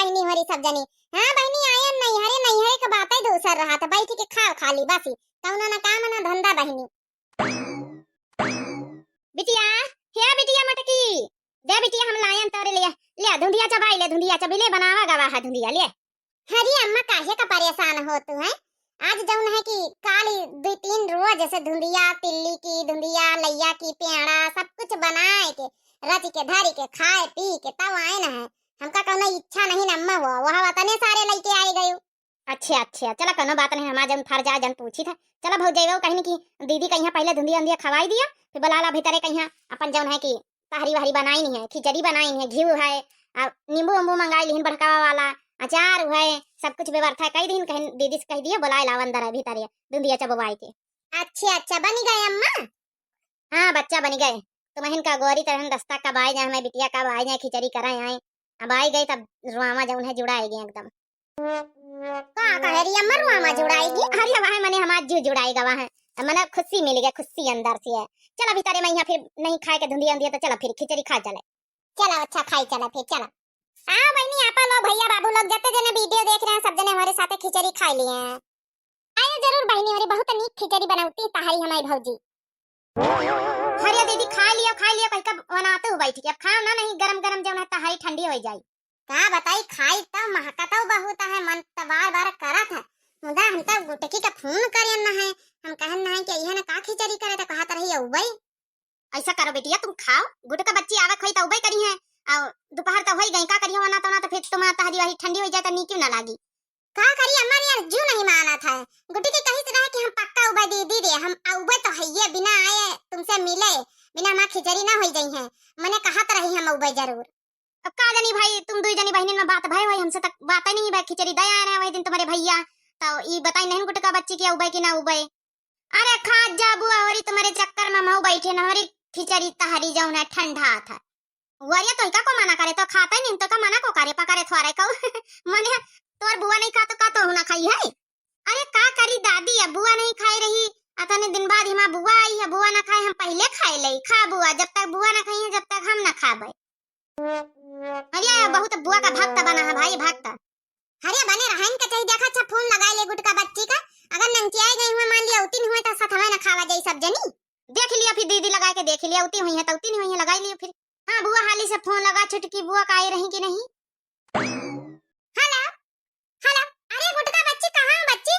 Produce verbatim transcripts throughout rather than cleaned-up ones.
नहीं हो रही सब जनी। हाँ बहिनी, आयन नैहरे, नैहरे के बातें दूसर रहा था, बैठ के खाओ खाली बस, कौनो ना काम ना धंधा बहिनी। बिटिया, हे बिटिया मटकी, दे बिटिया हम लायन तोरे लिए, ले धुंधिया चबाई ले, धुंधिया चबी ले, बनावा गवा है धुंधिया ले। अरे अम्मा, काहे का परेशान हो तू है? आज जौन है कि काल ही दो तीन रोज से धुंधिया, तिल्ली की धुंधिया, लैया की पेड़ा, सब कुछ बनाए के, रच के, धरी के, खाए पी के तब आए न है। हमका कौनो इच्छा नहीं न अम्मा, वो, वह वतने सारे लइके आए गयो। अच्छा, अच्छा, चला कौनो बात नहीं, हमार जौन फर्ज आ, जौन पूछी था। चला भौजाई, वो कहीं कि दीदी कहिया पहले धुंधिया उंधिया खवाई दिया, फिर बुला ला भीतरे कहिया, अपन जौन है कि तहरी वहरी बनाई नहीं है, खिचड़ी बनाई नहीं है, घी है, और नींबू उम्बू मंगाई लिहिन बड़कावा वाला, अचार है, सब कुछ व्यवस्था कई दिन, कहीं दीदी से कह दियो, बुलाए लाओ अंदर है भीतरे, धुंधिया चबवाई के। अच्छा, अच्छा, बनी गए अम्मा? हाँ, बच्चा बनी गए। तुमहिन का गोरी तरहन दस्ता कब आए जाए, हमें बिटिया कब आए जाए, खिचड़ी कराए आए। अब आई गई तब रुआमा जौन है जुड़ाएगी एकदम। का कहे रही अम्मा, रुआमा जुड़ाएगी? अरे वह मने हमार जीव जुड़ाएगा वह। मने खुशी मिल गया, खुशी अंदर से है। चला भीतरे में यहाँ फिर नहीं खाए के धुंधिया उंधिया तो चला फिर खिचड़ी खा चले। चला अच्छा खाई चला फिर चला। हाँ बहिनी, आपा लोग, भैया बाबू लोग, जते जने वीडियो देख रहे हैं सब जने हमारे साथे खिचड़ी खाई लिए हैं। आयो जरूर बहिनी, अरे बहुत नीक खिचड़ी बनौती तहारी हमारी भौजी। हरिया दीदी, खाई लियो, खाई लियो, कहीं का बनाते हो बैठ के, अब खाओ ना, नहीं गरम गरम जौन है तहारी ठंडी हो जाई। का बताई, खाई तब महकतौ बहुत है, मन त बार बार करत है, मुदा हम तब गुटकी का फोन करेन न है, हम कहन न है कि यह न का खिचड़ी करे, त कहत रही अउबई। ऐसा करो बिटिया, तुम खाओ, गुटका बच्ची आवत होई त अउबई करी है, और दोपहर त होई गई, का करियो ना तो ना तो फिर तुम्हारा तहरी वही ठंडी हो जाए त नीक ना लागी। का करी अम्मा, यार जू नहीं मानत है। गुटकी कहित रहे कि हम पक्का अउबे दीदी रे, हम अउबे तो हइये, बिना आए तुमसे मिले, बिना हमार खिचड़ी ना होई जाई है। मने कहत रही हम अउबे जरूर। अब का जानी भाई, तुम दुई जनी बहिनी में बात भय होई, हमसे तक बात ही नहीं भाई, खिचड़ी दे आए रहे वही दिन तुम्हारे भैया, तो ई बताई नहीं गुटका बच्ची के अउबे कि ना अउबे। अरे खा जा बुआ, होरी तुम्हारे चक्कर में मऊ बैठे न, होरी खिचड़ी तहरी जौन है ठंडा था। वरिया तो का को मना करे, तो खाता ही नहीं, तो का मना को करे, पकड़े थोड़े को। मने तोर बुआ नहीं खा तो का तोहू ना खाई है? अरे का करी दादी, अब बुआ नहीं खाई रही, अतने दिन बाद हिमा बुआ आई है, बुआ ना खाए, हम पहले खाए ले। खा बुआ, जब तक बुआ ना खाई है, जब तक हम ना खाबे। अरे बहुत बुआ का भक्त बना है भाई, भक्त। अरे बने रहन के चाहिए, देखा अच्छा फोन लगाए ले गुटका बच्ची का, अगर नंचियाए गई हुए, मान लिया उतिन हुए तो सथवे ना खावा जाई सब जनी। देख लिया फिर दीदी लगा के देख लिया, उती हुई है तो उती नहीं हुई है, लगा लिया फिर। हाँ बुआ, हाली से फोन लगा छुटकी बुआ का आई रही कि नहीं। हेलो, हेलो, अरे गुटका बच्ची कहाँ हो बच्ची?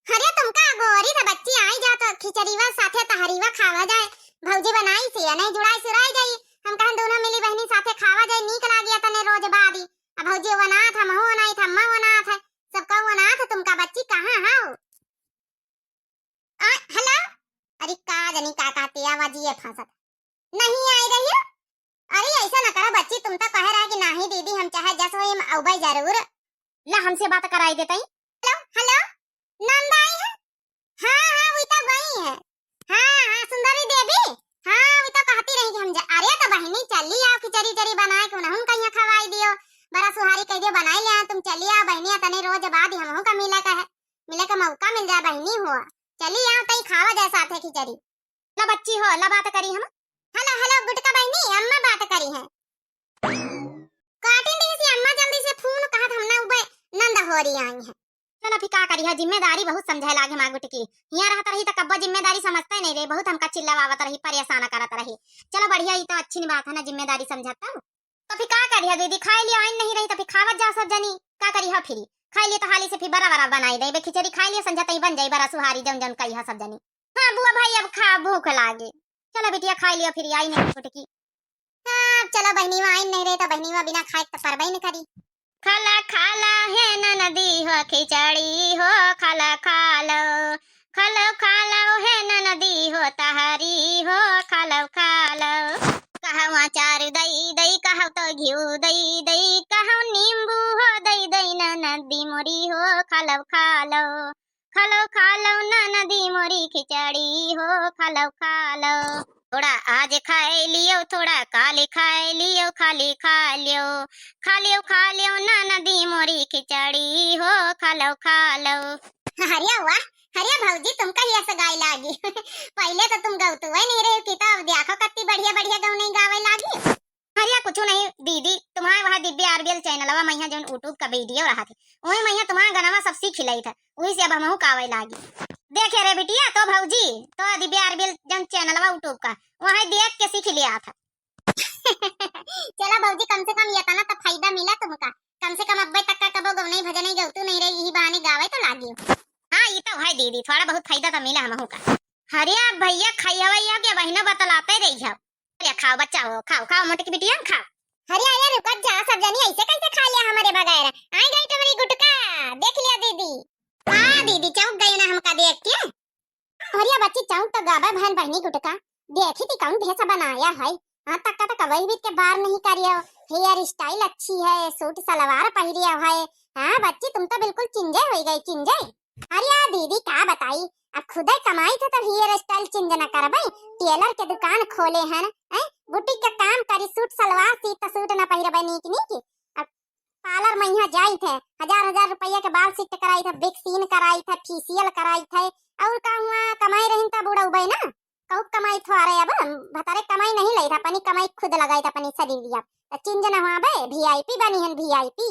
अरे तुमका गोरी था बच्ची, आई जा तो खिचड़ीवा साथे तहरीवा खावा जाए, भौजी बनाई से या नहीं जुड़ाई सुराई जाई, हम कहन दोनों मिली बहनी साथे खावा जाए, नीक लागिया तने रोज बादी। अब भौजी वनाथ, हमहू वनाई था, अम्मा वनाथ है, सबका वनाथ, तुमका बच्ची कहाँ हो? आ, हेलो? अरे का जानी का कहती आवाज ये फंसत। नहीं आई रही हो? अरे ऐसा ना करो बच्ची, तुम तो कह रहा कि नहीं दीदी, हम चाहे जस होई हम अउबे जरूर। ला हमसे बात कराई देतई। हेलो, हेलो? नंद आई है? हाँ, हाँ, वो तो गई है। हाँ, हाँ, सुंदरी देवी? हाँ, वो तो कहती रही कि हम जा, अरे तो बहिनी चली आओ, खिचड़ी चड़ी बनाए के उन्हन कहिया खवाई दियो। बड़ा सुहारी कह दियो बनाई ले, तुम चली आओ बहिनी, तने रोज बाद हमहू का मिले का है। मिले का मौका मिल जाए बहिनी हो। चली आओ तई खावा जाए साथे खिचड़ी। ला बच्ची हो, ला बात करी हम। हेलो, हेलो, गुटका बहिनी, अम्मा बात करी है। काटिन दी सी अम्मा जल्दी से फोन, कहत हम ना उबे नंद होरी आई है। चलो फिर का करी है, जिम्मेदारी बहुत समझे लागे माँ गुटकी। हियाँ रहत रही तो कब्बो जिम्मेदारी समझते नहीं रहे, बहुत हमका चिल्लावावत रही, परेशान करत रही। चलो बढ़िया, ये तो अच्छी बात है ना, जिम्मेदारी समझत तब। तो फिर का करिया दीदी, खाए लिया आइन नहीं रही तो फिर खावत जा सब जनी। का करिया फिर? खाए लिया तो हाली से फिर बड़ा बड़ा बनाई दे, बे खिचड़ी खाए लिया, संझा तई बन जाई बड़ा सुहारी जौन जौन कहिया सब जनी। हाँ बुआ भाई अब खा, भूख लागे। चलो बिटिया खाए लिया फिर आई नहीं फुटकी। हाँ, चलो बहनीवा आइन नहीं रहे तो बहनीवा बिना खाए तो परबे न करी। खाला खाला हे ननदी हो खिचड़ी हो, खाला खालो, खालो खालो हे ननदी हो तहरी हो, खालो खालो। कहवा चार दई दई, कहव तो घिउ दई दई, कहव नींबू हो दई दई ननदी मोरी हो, खालो खालो, खालो खालो ननदी मोरी खिचड़ी हो, खालो खालो। थोड़ा आज खाए लियो, थोड़ा काले खाए लियो, खाली खा लियो, खा लियो खा लियो ननदी मोरी खिचड़ी हो, खालो खालो। अरे वाह, अरे भौजी तुमका ही ऐसा गाए लागी। पहले तो तुम गौतुए नहीं रहे कि तो अब देखो कत्ती बढ़िया बढ़िया गौने गावे लागी। अरे कुछ नहीं दीदी, तुम्हारे वहाँ दिव्या आरबीएल चैनलवा मइहाँ जौन YouTube का वीडियो रहत है, वही मइहाँ तुम्हारा गनवा सब सीख लेइत है, वही से अब हमहू का आवे लागी। देखे रे बिटिया, तो भौजी, तो दिव्या आरबीएल जौन चैनलवा YouTube का, वही देख के सीख लिया था। चला भौजी, कम से कम ये तना तो फायदा मिला तुमका। कम से कम अब्बे तक का कबो गौनई भजनई गौतू नहीं रही, यही बहाने गावे तो लागी। हाँ, ई तो है दीदी, थोड़ा बहुत फायदा तो मिला हमहू का। अरे अब भैया खाई हवा या क्या बहिनो बतलाते रही है। अरे खाओ बच्चा हो, खाओ, खाओ मोटकी बिटिया, खाओ। अरे अरे रुकत जा, सब जनी ऐसे कैसे खा लिया हमारे बगैर? आई गई तुम्हारी गुटका, देख लिया दीदी। हाँ दीदी, चौंक गई ना हमका देख के। अरे बच्ची, चौंक तो गाबे भन बहिनी गुटका, देखी थी कौन भेष बनाया है। हाँ, तक्का तक्का वही बीत के बार नहीं करियो, हेयर स्टाइल अच्छी है, सूट सलवार पहिरियो है। हाँ बच्ची, तुम तो बिल्कुल चिंजे होई गई, चिंजे। अरे आ दीदी का बताई, अब खुदे कमाई थे तब हेयर स्टाइल चेंज न करबे, टेलर के दुकान खोले हन, हैं? बुटीक के काम करी, सूट सलवार सी त सूट न पहिरबे नीक नीक। अब पार्लर में यहाँ जाई थे, हजार हजार रुपया के बाल सेट कराई थे, वैक्सीन कराई थे, फेशियल कराई थे, और का हुआ, कमाई रहिन तब उड़ौबे ना, कहूँ कमाई थोड़े अब, भतारे कमाई नहीं लई था, अपनी कमाई खुद लगाई था अपनी शरीर अब, तो चेंज न हुआ बे, वीआईपी बनी हन, वीआईपी।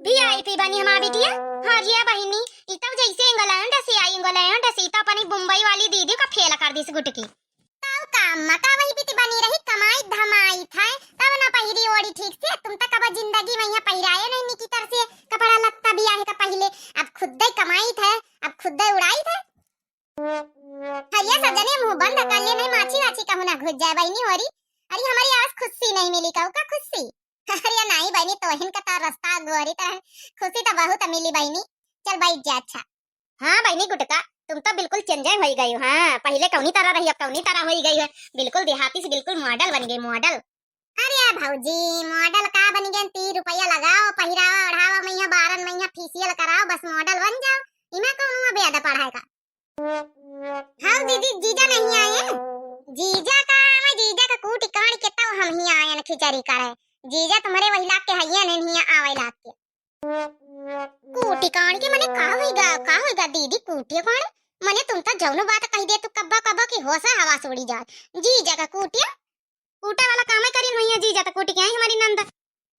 वीआईपी बनी हमार बिटिया। हाँ जी बहिनी, ई तो जैसे इंग्लैंड से आई, इंग्लैंड से, ई तो अपनी बम्बई वाली दीदी का फेल कर दिस गुटकी। तब का अम्मा का वही बीती बनी रही, कमाई धमाई थे, तब ना पहिरी ओढ़ी ठीक से। तुम तक अब जिंदगी में यहाँ पहिराए नहीं निकी तर से कपड़ा लत्ता बियाह का पहले। अब खुद दे कमाई थे, अब खुद दे उड़ाई थे। हरिया सब जने मुंह बंद कर ले, नहीं माछी वाछी कहूँ ना घुस जाए बहिनी होरी। अरे हमारी आज खुशी नहीं मिली, कहू का खुशी? अरे नहीं बहिनी, तोहिन का तो रास्ता गोरी तरह खुशी तो बहुत मिली बहिनी। चल बैठ जा। अच्छा। हाँ बहिनी गुटका, तुम तो बिल्कुल चेंजे हो गई हो। हाँ, पहले कौनी तरह रही, अब कौनी तरह हो गई है। बिल्कुल देहाती से बिल्कुल मॉडल बन गई, मॉडल। अरे भौजी, मॉडल का बन गए? तीन रुपया लगाओ, पहिरावा ओढ़ावा, मैया बारन मैया फेशियल कराओ, बस मॉडल बन जाओ। इमा कौन हुआ बेदा पढ़ाए का? हाँ दीदी, जीजा नहीं आए? जीजा का, मैं जीजा का कूटी काट के तब हम ही आयन खिचड़ी करे। जीजा तुम्हारे वही लाग के हइये नहीं, हिया आवे लाग के। कूटी काट के मने का होइगा, का होइगा दीदी, कूटी काट? मने तुम तो जौनो बात कह दे तू कब्बा कब्बा की होश है हवा से उड़ी जात। जीजा का कूटिया, कूटे वाला कामे करिन हुई है जीजा, तो कूटी के आई हमारी नंद।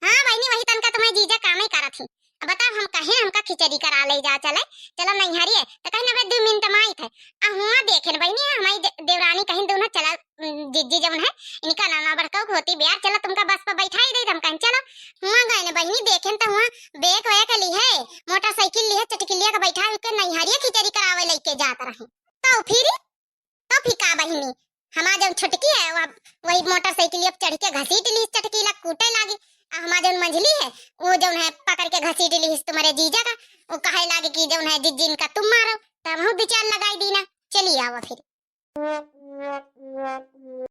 हाँ बहिनी, वही तनका तुम्हें जीजा कामे करत ही। अब बताओ, हम कहें हमका खिचड़ी करा ले जा चले, चलो नैहरिए, तो कहीं ना बे दो मिनट में आई थे। आ हुआ देखेन बहिनी, हमारी दे-, देवरानी कहीं दोनों चला, उम, जिज्जी जौन है, इनका नाना बड़का होती बियार, चलो तुमका बस पर बैठाई दे, हम कहें चलो। हुआ गए न बहिनी, देखेन तो हुआ बैग वैग ली है, मोटरसाइकिल ली है, चटकिलिया का बैठा के नैहरिए खिचड़ी करावे लेके जात रही। तो फिर तो फिर का बहिनी, हमार जौन छोटकी है, वह, वही मोटरसाइकिल अब चढ़ के घसीट ली, चटकीला कूटे लागी। आ हमार जौन मंझली है, वो जौन है पकड़ के घसीट ली तुम्हारे जीजा का, वो कहे लागे कि जौन है जिज्जी इनका तुम मारो, तो हम विचार लगाई दी ना, चली आवा फिर।